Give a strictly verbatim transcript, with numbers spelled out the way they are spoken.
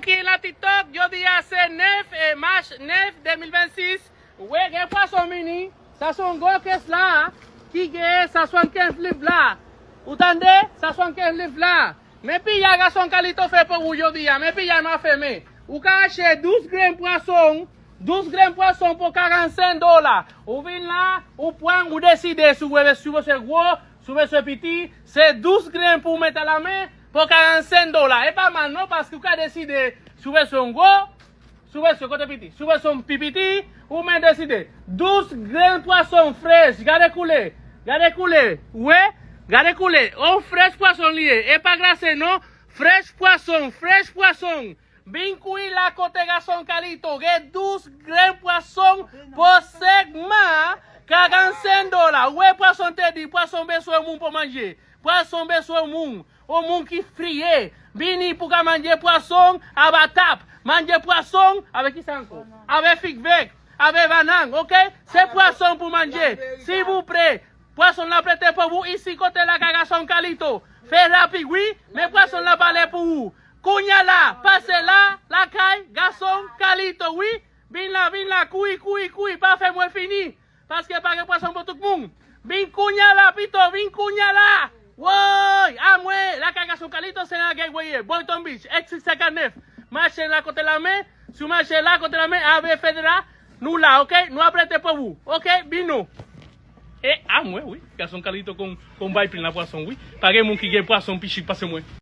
Ki la TikTok, jodi a se nèf e mas nèf de mil vennsis. Wi, gen pwason vini. Sa se yon gwo kès la ki gen san swannkenz liv la. Ou tande? San swannkenz liv la. Men piyay gason Kalito fè pou ou jodi a. Men piyay m a fè men. Ou ka achte douz grenn pwason, douz grenn pwason pou karannsenk dola. Ou vin la, ou pran, ou deside si w vle, si w vle gwo, si w vle piti, se douz grenn pou w mete a la men pou karannsenk dola. E pa mal non, paske ou ka deside si w vle yon gwo, si w vle kote piti, si w vle yon pi piti, ou menm deside. Douz grenn pwason frèch, gade koulè, gade koulè, wi, gade koulè. O, frèch pwason li ye, e pa glase non, frèch pwason, frèch pwason. Vin kouri la kote gason Kalito, gen douz grenn pwason pou sèlman karannsenk dola. Wi, pwason te di, pwason bezwen moun pou manje. Pwason bezwen moun, yon moun ki friye. Vini pou ka manje pwason aba tab. Manje pwason avèk kisa ankò? Avèk fig vèt, avèk banann, oke? Se pwason pou manje. Silvouplè, pwason la prete pou ou isi kote la kay gason Kalito. Fè rapid, wi, men pwason la pale pou ou. Kounye a la, pase la, lakay gason Kalito, wi. Vin la, vin la, kouri, kouri, kouri, pa fè mwen fini. Paske pa gen pwason pou tout moun. Vin kounye a la, pito, vin kounye a la. Woy, a mwen, lakay gason Kalito, se nan Gateway, Boynton Beach, Exit senkannnèf. Mache la kote la men, si w mache la kote la men, avè federa, nou la, oke? Nou ap rete pou ou, oke? Vin non. E a mwen, wi, gason Kalito kon, kon bay pil nan pwason, wi. Pa gen moun ki gen pwason pi chik pase mwen.